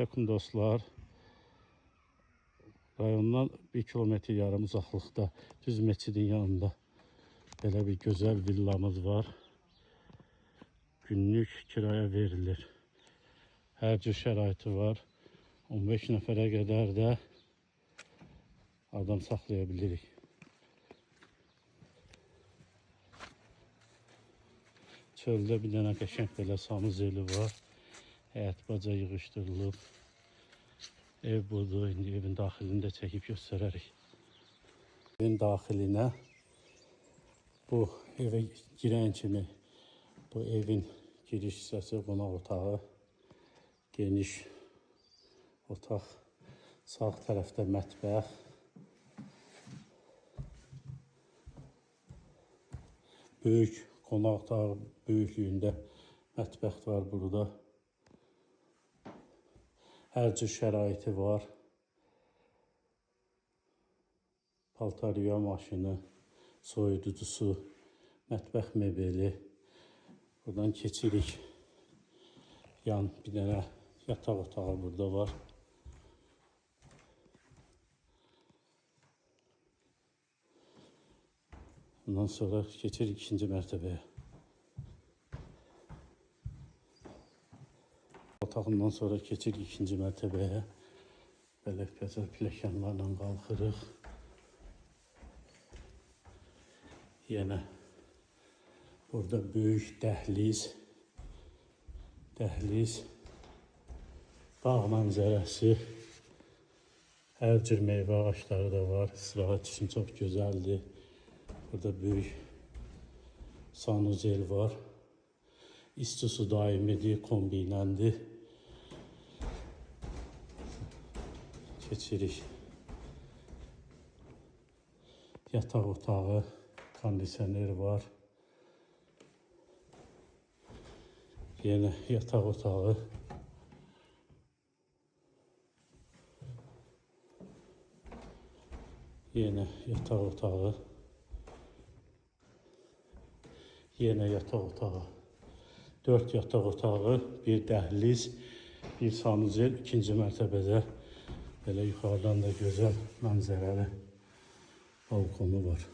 Aleyküm dostlar. Rayondan 1,5 kilometr uzaqlıqda, düz meçidin yanında belə bir gözəl villamız var. Günlük kiraya verilir. Hər cür şəraiti var. 15 nəfərə qədər də adam saxlaya bilirik. Çöldə bir dənə qəşəng belə sanuzeli var. Həyət baca yığışdırılıb. Ev budur. İndi evin daxilini də çəkib göstərərik. Evin daxilinə bu evə girən kimi bu evin giriş hissəsi qonaq otağı, geniş otaq, sağ tərəfdə mətbəx, böyük qonaq otağı böyüklüyündə mətbəx var burada. Hər cür şəraiti var. Paltar yuyan maşını, soyuducusu, mətbəx mebeli. Buradan keçirik. Yan bir dənə yataq otağı burada var. Bundan sonra keçirik ikinci mərtəbəyə. Otağından sonra keçirik ikinci mərtəbəyə. Belə gözəl pilləkənlərlə qalxırıq. Yenə burada böyük dəhliz, dağ mənzərəsi, hər cür meyvə ağacları da var. İstirahət üçün çox gözəldir. Burada böyük sanuzel var. İsti su daimidir, kombi iləndir. Keçirik. Yataq otağı, kondisioner var. Yenə yataq otağı. Yenə yataq otağı. Yenə yataq otağı. 4 yataq otağı, bir dəhliz, bir sanuzel, ikinci mərtəbədə belə yuxarıdan da gözəl mənzərəli balkonu var.